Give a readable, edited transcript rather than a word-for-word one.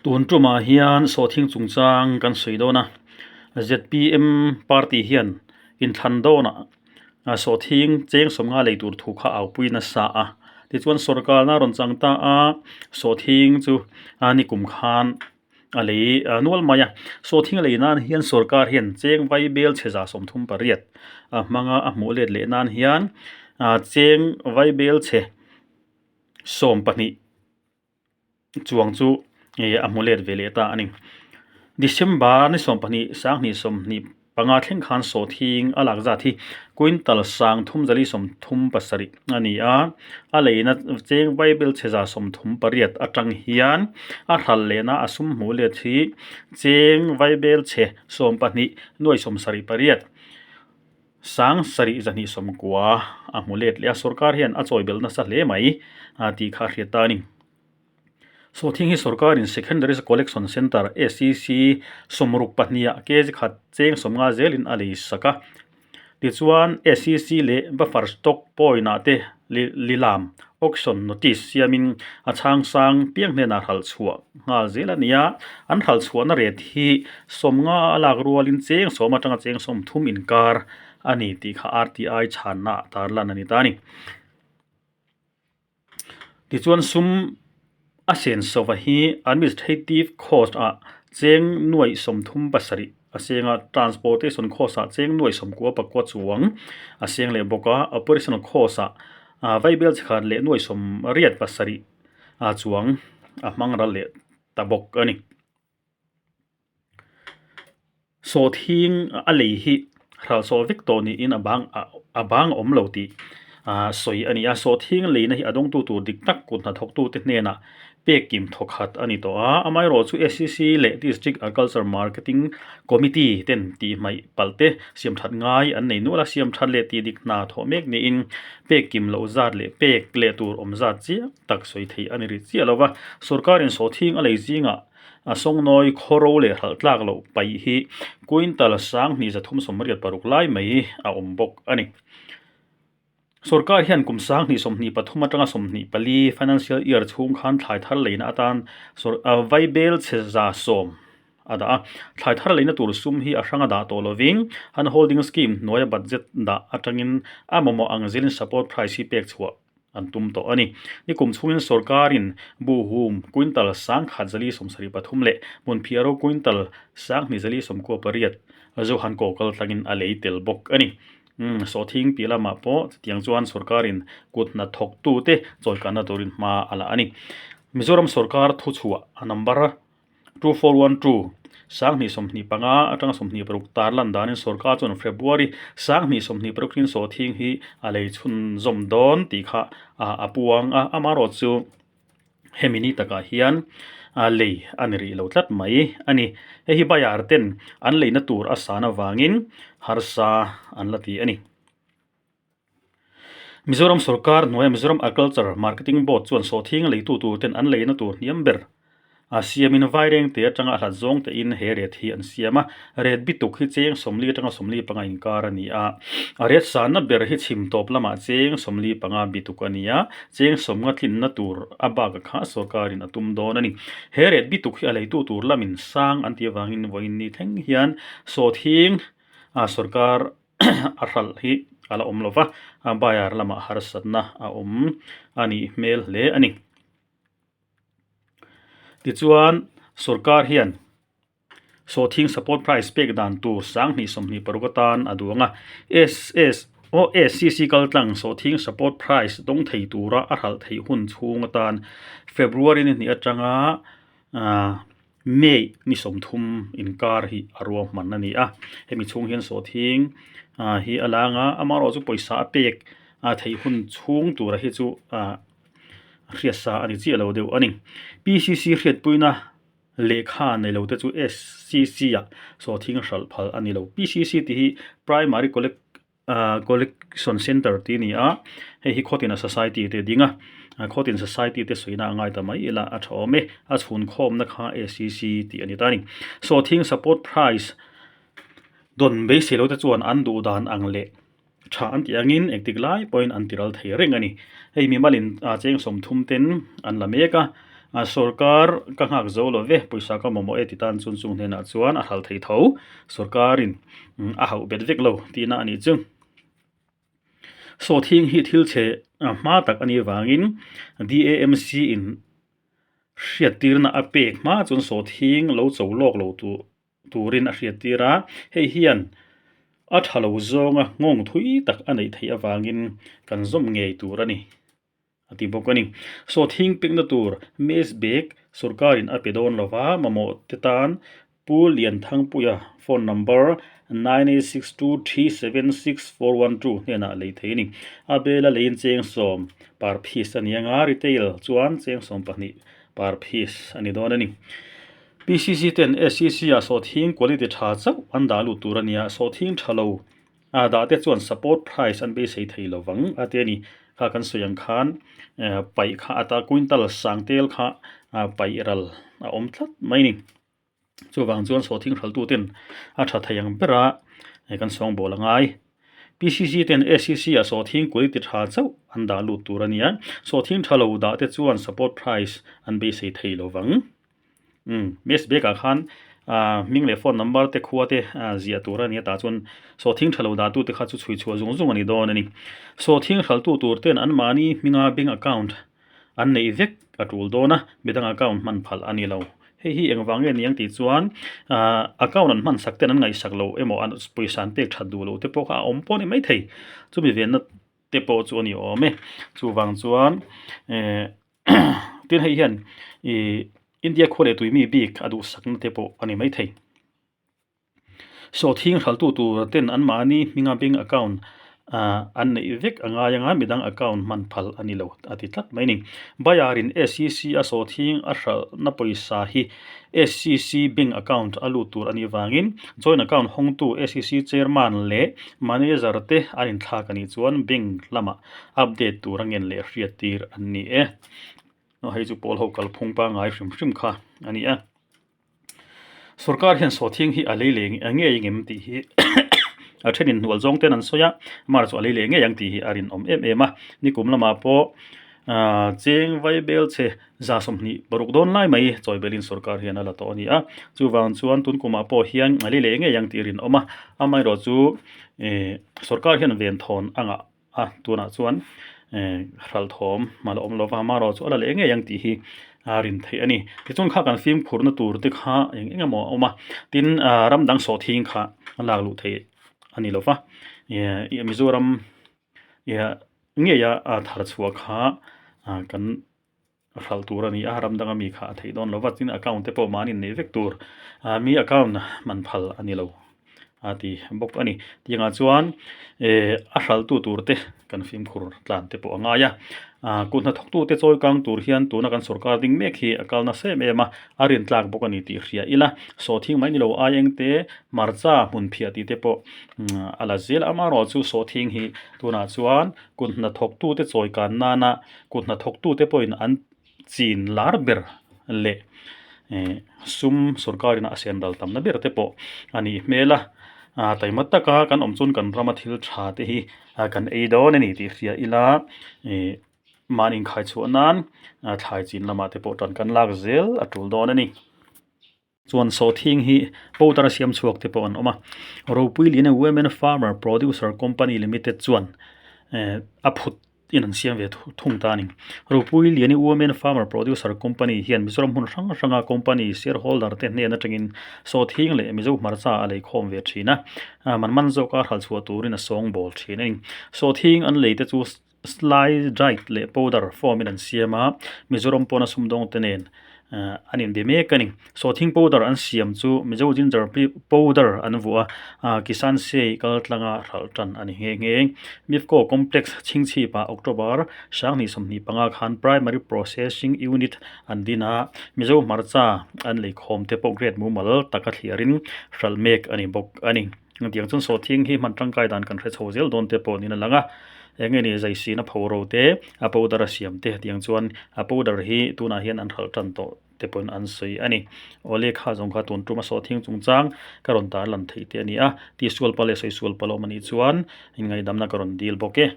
Tun tumah hian sawhthing chungchang kan sawi dawn a, zpm party hian inthlan dawnah sawhthing cheng sawmnga lei tur thu kha aupui nasa a, tichuan sorkarna a rawn chang ta a, sawhthing chu nikum khan a lei nual mai a, sawhthing lei nan hian sorkar hian cheng vai bel chhe 38 a hmanga a hmuh let leh nan hian cheng vai bel chhe 12 chuang chu a hmu let ve leh ta a ni. December ni 20 2025 thleng khan sawhthing a lak zat hi quintal 337 a ni a, a leina cheng vaibel chhe 38 atang hian a hral lehna a sum hmuh let hi cheng vaibel chhe 12 nuai 78 7290 a hmu let leh a, sorkar hian a chawi belh nasa hle mai tih kha a hriat ta a ni. Sawhthing hi sorkarin Secondary Collection Centre, SCC, 62 ah kg khat cheng 50 zelin a lei sak a. Tichuan, SCC leh Buffer Stock Point ah te lilam, auction notice, siamin a chhang sang piang hnenah hralh chhuah nghal zel a ni a. An hralh chhuahna ret hi 50 a lak rualin cheng 10 atanga cheng 30 inkar a ni tih kha RTI chhanna ah tarlan a ni ta a ni. Tichuan sum a sensova hi administrative cost ah cheng nuaih 37 a seng a, transportation cost ah cheng nuaih 99 chuang a seng leh bawk a, operational cost ah vaibel chikhat leh nuaih 87 chuang a hmang ral leh ta bawk a ni. Sawhthing a lei hi hralhsawh vek tawh niin a bang a bang a awm lo tih ah sawi a ni a. Sawhthing leina hi a dawngtu tur dik tak kut hnathawktute hnenah pek kim thawkhat a ni tawh a. Amaherawhchu SCC leh District Agriculture Marketing Committee ten tih hmaih palh te siam that ngai an nei nual a, siam that leh tih dik hna thawh mek niin pek kim loh zat leh pek leh tur awm zat chiang tak sawi theih a ni ri chiah lo va. Sorkarin sawhthing a lei zingah A sawngnawi khawro leh hralh tlak loh paih hi quintal 2386 lai mai a awm bawk a ni. Sorkar hian kum 2023 atanga 24 financial year chhung khan thlai thar leina atan vaibel chhe 100 a dah a. Thlai thar leina tur sum hi a hrang a dah tawh lovin an holding scheme hnuaia budget dah atangin a mamawh ang zelin support price hi pek chhuah an tum tawh a ni. Nikum chhungin sorkarin buhhum quintal 1473 leh hmunphiaro quintal 2498 Johan Kaw kal tlangin a lei tel bawk a ni. Sawhthing piah lamah pawh chutiang chuan sorkarin kut hnathawktute chawikanna turin hma a la a ni. Mizoram sorkar thuchhuah a number 2412, 2025 atanga 26 tarlan danin sorkar chuan February 2026 in sawhthing hi a lei chhunzawm dawn tih kha a puang a, amaherawh chu hemi ni takah hian lei a ni rih lo tlat mai a ni. Hei hi buyer ten an leina tur a san avangin harsa an la ti a ni. Mizoram sorkar hnuaia Mizoram Agriculture Marketing Board chuan sawhthing leitu tur ten an leina tur hniam ber a siamin vaireng te atanga a hlat zawng tein he ret hi an siam a. Ret bituk hi cheng 40 atanga 45 inkar a ni a. A ret sanna ber hi chhim tawp lamah cheng 45 bituk a ni a, cheng 50 tlinna tur a bak kha sorkarin a tum dawn a ni. He ret bituk hi a leitu tur lamin sang an tih avangin vawiin ni thleng hian sawhthing sorkar a hralh hi a la awm lo va, buyer lamah harsatna a awm a nih hmel hle a ni. Tichuan sorkar hian sawhthing support price pek dan tur 2026 atan a duang a, SS aw SCC kaltlang sawhthing support price dawng thei tura a hralh theih hun chhung atan February ni hnih atanga May ni 30 inkar hi a ruahman a ni a, hemi chhung hian sawhthing hi a lang a, amaherawh chu pawisa a pek theih hun chhung tura hi chu hriatsa a ni chiah lo deuh a ni. PCC hriatpuina lehkha nei lo te chu SCC ah sawhthing hralh phal a ni lo. PCC tih hi Primary Collect Collection Centre tih a ni a, hei hi Khawtina Society te a ding a, Khawtin Society te sawina a ngai ta mai ila a tha awm e, a chhunkhawmna kha SCC tih a ni ta a ni. Sawhthing support price dawn beisei lo te chuan an duh dan ang leh tha an tih angin engtik lai pawhin an ti ral thei reng a ni. Hei mimalin cheng 30 ten an la mek a. Sorkar ka nghak zo lo ve, pawisa ka mamawh e ti tan chuan chung hnenah chuan a hral thei tho. Sorkarin a hauh bet vek lo tihna a nih chu. Sawhthing hi thil chhe hma tak a nih vangin DAMC in hriattirna a pek hma chuan sawhthing lo cho lawk lo turin a hriattir a, hei hian a tha lo zawnga nghawng thui tak a neih theih avangin kan zawm ngei tur a ni a ti bawk a ni. Sawhthing pekna tur maize bag sorkarin a pe dawn lova mamawh te tan Pu Lianthangpuia phone number 9862376412 hnenah lei thei a ni. A bela leiin cheng sawm per piece a ni anga retail chuan cheng sawm pahnih per piece a ni dawn a ni. PCC ten SEC ah sawhthing quality tha chauh an dah lut tur a nia, sawhthing tha lo a dah te chuan support price an beisei thei lo vang a ti a ni. Kha kan sawi ang khan paih kha ata quintal sang tel kha paih ral a awm tlat mai a ni. Chuvang chuan sawhthing hraltu ten a tha thei ang bera kan sawngbawl a ngai. PCC ten SEC ah sawhthing quality tha chauh an dah lut tur a nia. Sawhthing tha lo dah te chuan support price an beisei thei lo vang. Umm mess bag ah khan hming leh phone number te khua te ziah tur a nia tah chuan sawhthing tha lo dah tu te kha chu chhui chhuah zung zung a ni dawn a ni. Sawhthing hraltu tur ten anmahni hminga bank account An neih vek a tul dawn a, midang account hman phalh a ni lo. Hei hi engvang nge niang tih chuan account an hman sak ten an ngaihsak lo emaw an pawisa an pek that duh loh te pawh kha a awm pawh a ni maithei. Chumi venna te pawh chu a ni awm e. Chuvang chuan tin hei hian ih India khua leh tuimi bik a duhsakna te pawh a ni maithei. Sawhthing hraltu tur ten anmahni hminga bank account an neih vek a ngai anga midang account hman phal a ni lo a ti tlat mai a ni. Buyer in SEC a sawhthing a hralhna pawisa hi SEC bank account a lut tur a nih vangin joint account hawngtu SEC chairman leh manager te an inthlak a nih chuan bank lamah update tur a ngen leh hriat tir an ni e. Hei chu pawl ho kalphung pangngai hrim hrim kha a ni a. Sorkar hian sawhthing hi a lei leh ngei ang em tih hi a thenin hnual zawng ten an sawi a, amah chu a lei leh ngei ang tih hi a rinawm em em a. Nikum lamah pawh cheng vai bel che za 20 paruk dawn lai mai chawi belin sorkar hian a la tawh a ni a. Chuvang chuan tun kumah pawh hian a lei leh ngei ang tih a rinawm a, amaherawhchu sorkar hian venthawn a ngah. a tunah chuan hralhthawm a la awm lova amaherawh chu a la leh ngei ang tih hi a rin theih a ni tichuan kha kan fimkhurna tur te kha eng eng emaw a awm a tin ram dang sawhthing kha a lak luh theih a ni lova Mizoram ngeia thar chhuah kha kan A hralh tur a ni a, ram danga mi kha a theih dawn lo va, tin account te pawh mahni neih vek tur mi account man phal a ni lo a ti bawk a ni. Tiangah chuan a hralhtu tur te kan fimkhur tlan te pawh a ngai a, kut hnathawktu te chawi kang tur hian tuna kan sorkar ding mek hi a kal nasa em em a, a rintlak bawk a ni tih hria ila, sawhthing mai ni lo aieng te hmarcha hmun phiah tih te pawh a la zel a, amaherawhchu sawhthing hi tunah chuan kut hnathawktu te chawi kan nana Kut hnathawktute pawhin an chin lar ber leh sum sorkarin a siam dal tamna ber te pawh a nih hmel a, taima taka kan awm chuan kan rama thil tha te hi kan ei dawn a ni tih hria ila mahni inkhai chhuah nan thlai chin lamah te pawh tan kan lak zel a tul dawn a ni. Chuan sawhthing hi powder a siam chhuak te pawh an awm a. Ropui Lian Women Farmer Producer Company Limited chuan a phut in an siam ve thung ta a ni. Ropui Lian Women Farmer Producer Company hian Mizoram hmun hrang hranga company shareholder te hnen atangin sawhthing leh Mizo hmarcha a lei khawm ve thin a, man man zawka hralh chhuah turin a sawngbawl thin a ni. Sawhthing an lei te chu Sly dried leh powder form in an siam a, Mizoram pawna sumdawng te nen an inbe mek a ni. Sawhthing powder an siam chu Mizo ginger powder an vuah a, Kisan Sei kal tlanga hralh tan a ni nghe nghe. Mifco Complex chhingchhipah October 2025 khan Primary Processing Unit an din a, Mizo hmarcha an leikhawm te pawh grade mumal taka thliarin hralh mek a ni bawk a ni. Tiang chuan sawhthing hi hman tangkai dan kan hre chho zel dawn te pawh niin a lang a, eng nge ni zaisihna pho ro te, a powder a siam te tiang chuan a powder hi tunah hian an hralh tan tawh te pawhin an sawi a ni. Awle kha zawng kha tun tuma sawhthing chungchang ka rawn tarlan theih te a ni a, tihsual palh leh sawisual palh awm a nih chuan inngaihdamna ka rawn dil bawk e.